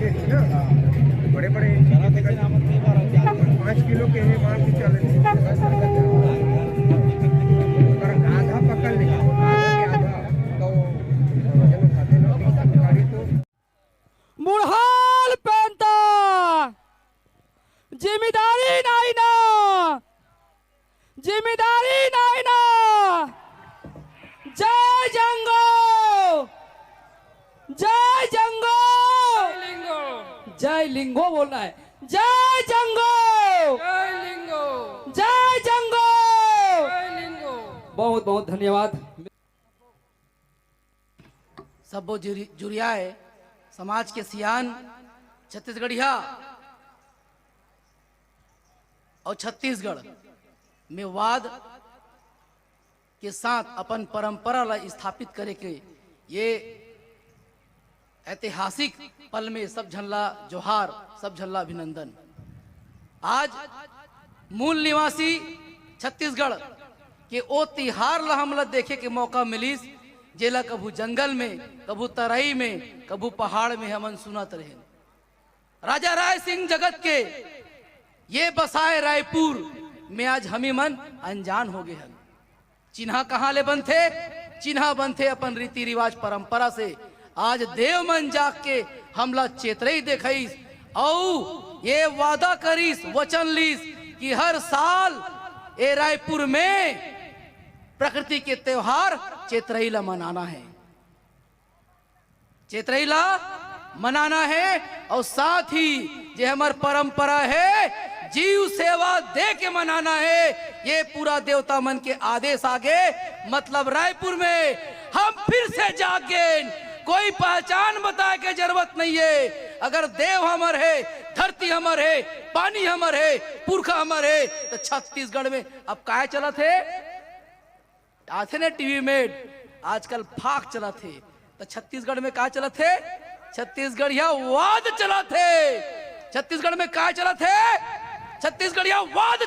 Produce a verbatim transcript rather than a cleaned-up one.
बड़े बड़े पाँच किलो के ही माल के चले थे। पर आधा पकड़ ले, आधा के आधा। तो चलो, खाते ना, गाड़ी तो बुढ़ाल पेंता, जिम्मेदारी नाही ना, जिम्मेदारी नाही ना। जय जंगो, जय जंगो, लिंगो। जय लिंगो बोलना है। जय जंगो, जय लिंगो। जय जंगो। जय लिंगो। बहुत बहुत धन्यवाद। सब्बो जुरि-, जुरियाए समाज के सियान छत्तीसगढ़िया और छत्तीसगढ़ में वाद के साथ अपन परंपरा ला स्थापित करे के ये ऐतिहासिक पल में सब झन ला जोहार, सब झन ला अभिनंदन। आज मूल निवासी छत्तीसगढ़ के ओ तिहार ला हमला देखे के मौका मिलिस, जेला कभू जंगल में, कभू तरई में, कभू पहाड़ में हमन सुनत रहेन। राजा राय सिंह जगत के ये बसाए रायपुर में आज हमी मन अनजान हो गए हन। चिन्हा कहाँ ले बनथे? चिन्हा बनथे अपन रीति रिवाज परंपरा से। आज देव मन जाग के हमला चेतरई देखइस, अउ ये वादा करिस, वचन लिस कि हर साल ए रायपुर में प्रकृति के त्योहार चेतरई ला मनाना है। चेतरई ला मनाना है और साथ ही जे हमर परंपरा है, जीव सेवा दे के मनाना है। ये पूरा देवता मन के आदेश आगे, मतलब रायपुर में हम फिर से जाग गेन। कोई पहचान बताए के जरूरत नहीं है। अगर देव हमर है, धरती हमर है, पानी हमर है, पुरखा हमर है, तो छत्तीसगढ़ में अब काय चलत है? आथे ने टीवी में आजकल फाक चलत हे, त छत्तीसगढ़ में का चलत हे? छत्तीसगढ़िया वाद चलत हे। छत्तीसगढ़ में का चलत हे? छत्तीसगढ़िया वाद